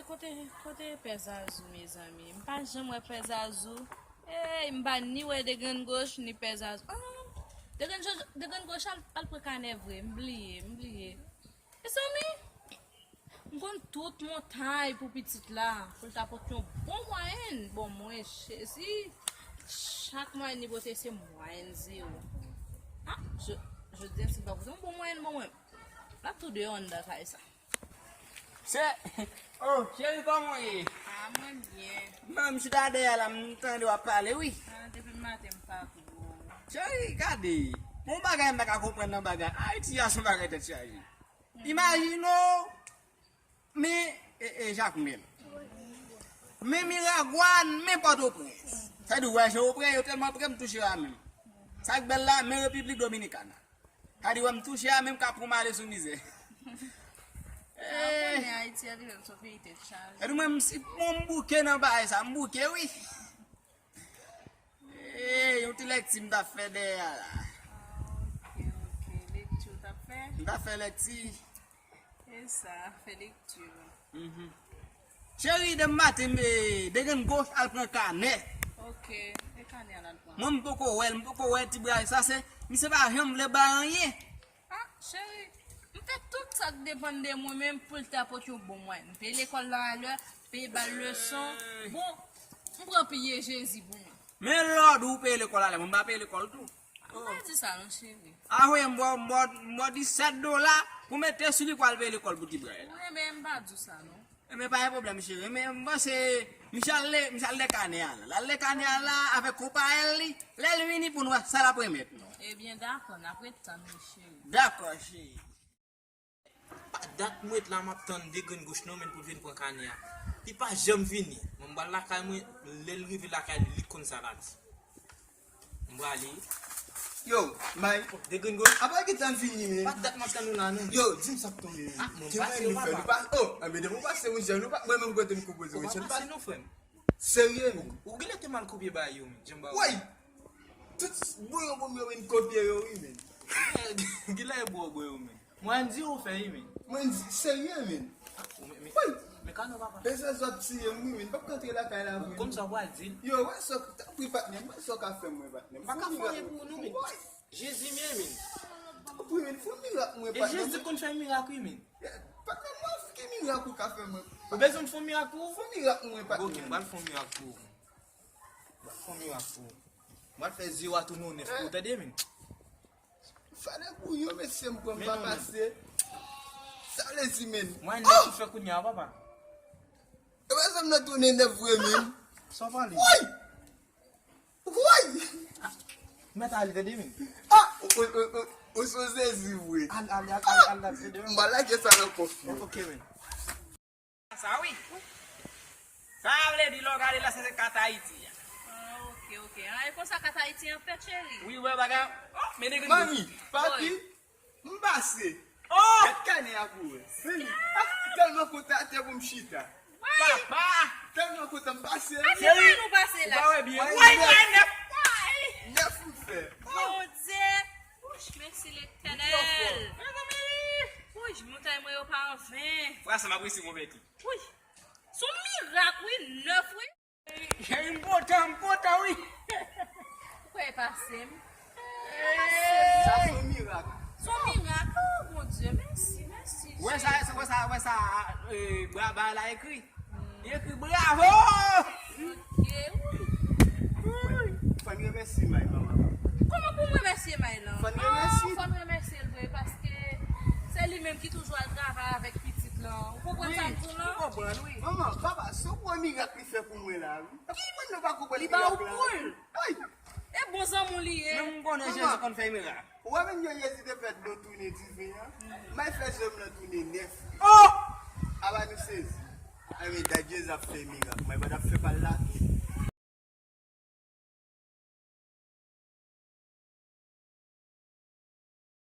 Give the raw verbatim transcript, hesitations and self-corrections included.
Kote, kote Pè Zazou, mezanmi? M pa janm wè Pè Zazou. Ey, m pa ni wè Degrenn Goch, ni Pè Zazou. Ah, Degrenn Goch, Degrenn Goch al, al pran kanè vre. M bliye, m bliye. Mezanmi, m konn tout montay pou pitit la, pou l ta pot yon bon mwayèn. Bon, mwen, Jezi, chak mwayèn li pote se mwayèn zewo. Ah, je, je dis, si l pa pote yon bon mwayèn, bon, mwen, l ap tou deyò anndan kay sa. Se, oh, cheri, kòman w ye? Ah, mwen byen. Mwen, m chita dèyè la, m tande w ap pale, wi. Ah, depi maten, m pa twò. Cheri, gade. Bon bagay m pa ka konprann nan bagay Ayiti a, se yon bagay tèt chaje. Imajine w, men, e, e, Jakmèl. Men Miragwàn, men Pòtoprens. Sa di, w wè jan yo pre, yo tèlman pre, m touche a menm. Sa k bèl la, men Repiblik Dominikana. Sa di, w wè m touche a menm, ka pou m ale sou mizè. Sa w konnen, Ayiti a li menm se yon peyi tèt chaje. E di mwen, m si, bon, m bouke nan bagay sa, m bouke, wi. Ey, yon ti lekti m t ap fè dèyè a la. Ah, ok, ok. Lekti w t ap fè? M t ap fè lekti. E sa, fè lekti. Mhm. Cheri, demen maten, eh, Degrenn Goch al pran kanè. Ok, e kanè a l al pran? Mwen, m poko wè l, m poko wè ti bra sa, se, misye pa janm vle bay anyen. Ah, cheri, m fè tout sa k depann de mwen, men pou l ta pot yon bon mwayèn. M peye lekòl la alè, peye ba l leson. Bon, m pran piye Jezi pou mwen. Men lòd ou peye lekòl alè, mwen m pa peye lekòl tou. M pa di sa non, cheri. Ah wi, m bò, m bò, m bò disèt dola pou mete sou li pou al peye lekòl pou ti bra la. Wi, men m pa di sa non. Enben, pa gen pwoblèm, cheri. Men m panse, misye al le, misye al le kanè a la. L al le kanè a la avèk konpayèl li. Lè l vini pou n wè sa l ap remèt nou. Ebyen, dakò, n ap ret tann wi, cheri. Dakò, cheri. Pa dat mwen la m ap tann Degrenn Goch non, men pou l vin pran kanè a. Li pa janm vini. Mwen m pral lakay mwen, lè l rive lakay li, li konn sa l a di. M prale. Yo, May. Degrenn Goch. Apa ki tan vini, men? Pa dat m ap tann ou la, non. Yo, di m sa k tonbe, men. Ah, mwen pase, papa. Oh, enben, depi w pase, monchè, nou pa, mwen menm kote m konpoze, monchè, nou pa. Ou pa pase, non, frè m. Serye, men. Ou genlè te mal kopye bagay yo, men. Jan m ba ou. Woy! Tout bon yo pou m yo vin kopye yo, wi, men. Genlè e bon, bon yo, men. Mwen di ou fè wi, men. Mwen di serye, men. Ou men, men, men ka non, papa. Pèsè sòt tiye m, wi, men. M p ap ka antre lakay la vre. Ou konn sa w pral di l. Yo, wè sa, tanpri, patnè, m wè sa w ka fè mwen, patnè. M pa ka fè anyen pou ou non, men. Jezi m ye, men. Tanpri, men, fè yon mirak mwen, patnè. E Jezi konn fè mirak, wi, men. Patnè, mwen, ki mirak ou ka fè mwen? Ou bezwen m fè yon mirak pou ou? Fè yon mirak mwen, patnè. Ok, m pral fè yon mirak pou ou. M pral fè yon mirak pou ou. M pral fè zewo a tounen yon nèf pou ou, tande, men. Fale pou yo, mesye, m pran m pa pase. Sa vle di, men. Mwen, nèf ou fè kounye a, papa. E pa sa m nan tounen nèf vre, men. Sa w pale? Woy! Woy! Mèt ale, tande, men. Ah! Ou, ou, ou, ou, ou sou sezi vre. Al, al, al, al, al, al, tande, men. M pa lage sa nan kòf yo. Ok, men. Sa wi. Sa vle di lè w gade la, sa se kat Ayiti a. Ah, ok, ok. Ah, e konsa kat Ayiti an fèt, cheri? Wi, wè bagay. Oh, men nèg. Manmi, papi, m pase. Oh! Gad kanè a pou wè. Meni, ah, tèlman kote atè pou m chita. Papa! Tèlman kote m pase. Ah, se pa nou pase la. Ou pa wè byen? Woy, woy, nèf. Nèf m fè. Bondye. Wouch, mèsi Letènèl. Mezanmi! Wouch, montay mwen yo pa anven. Frè sa m apresye mwen fè tou. Wouch. Se yon mirak, wi, nèf, wi. Cheri, m kontan, m kontan, wi. Ou kwè e pase m? Sa se yon mirak. Se yon mirak. Oh, Bondye, mèsi, mèsi. Wè sa, wè sa, wè sa, eh, bra ba la ekri. Li ekri bravo! Ok, wi. Fò n remèsye May, manman. Kòman pou m remèsye May lan? Fò n remèsye. Ah, fò n remèsye l vre, paske se li menm ki toujou al travay avèk pitit lan. Ou konprann sa m di w lan? Wi, m konprann, wi. Manman, papa, se yon gwo mirak li fè pou mwen la, wi. Ou konprann nou pa konprann mirak la? Li ba w poul. Ay! E bon zanmi w li ye. Men m konnen Jezi konn fè mirak. Ou wè menm jan Jezi te fè dlo tounen diven an? May fè je m nan tounen nèf. Oh! Apa nou sezi? Ay, men dat Jezi ap fè mirak. May pa t ap fè pa l la tou.